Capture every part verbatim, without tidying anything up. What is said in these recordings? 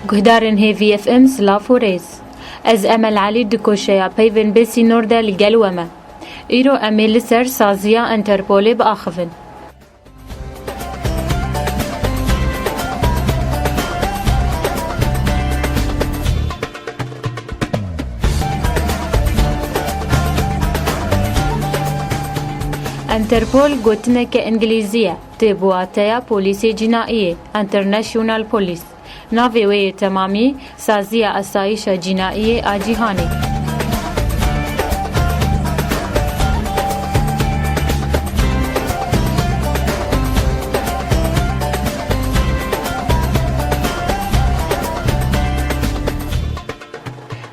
Guhdarên Hêvî F M, silav û rêz. Ez Emel Elî di koşeya peyvên bê sînor de li gel we me. Îro em ê li ser saziya Enterpolê biaxivin. Enterpol gotineke îngilîzî ye, tê bi wateya polîsê cînaiyê, International Police. Navê wê yê temamî Saziya Asayîşa Cînaiyê a Cîhanê.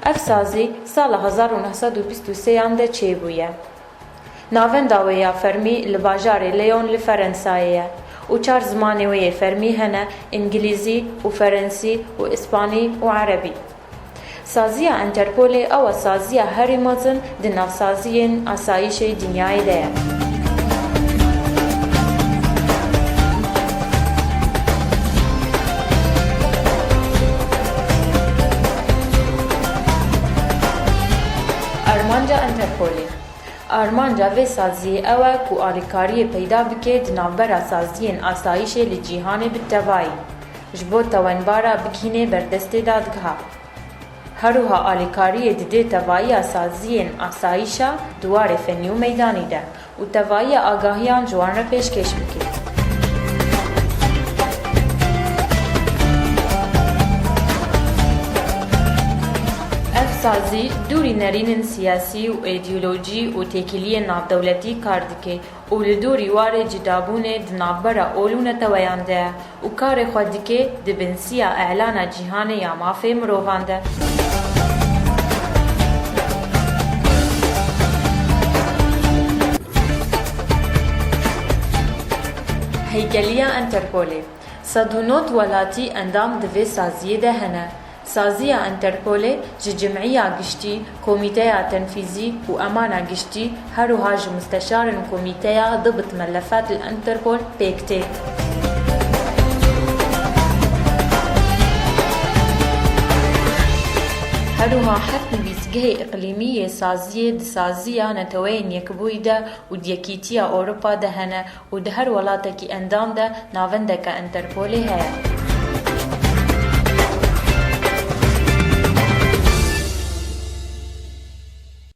Ev sazî sala hezar û neh sed û bîst û sêyan de çêbûye. Navenda wê ya fermî li bajarê Lyon li Ferensayê ye û çar zimanê wê yê fermî hene, îngilîzî û ferensî û îspanî û erebî. Saziya Enterpolê ew e saziya herî mezin di nav saziyên asayîşê dinyayê de ye. Armanca Enterpolê. Armanca vê saziyê ew e ku alîkariyê peyda bike di navbera saziyên asayîşê li cîhanê bi tevayî, ji bo tewenbara bigihîne ber destê dadgeha. Herwiha alîkariyê dide tevahiya saziyên asayîşa di warê fenî û meydanî de û tevahiya agahiyan ji wan re pêşkêş bike. Ev sazî dûrî nerînên siyasî û îdeolojî û têkiliyên navdewletî kar dike û li dûrî warê cidabûnê di navbera ol û neteweyan de ye û karê xwe dike di binsiya Îlana Cîhanê ya Mafê Mirovan de. Heykeliya Enterpolê. Sed û nod welatî endam di vê saziyê de hene. Saziya Enterpolê ji Cim'iya Giştî, Komîteya Tenfîzî û Emana Giştî, her wiha ji musteşarên Komîteya Dibt Melefat li Enterpol pêk tê. Her wiha heft nivîsgehê îqlîmî yê saziyê di Saziya Neteweyên Yekbûyî de û di Yekîtiya Ewropa de hene û di her welatekî endam de navendeke Enterpolê heye.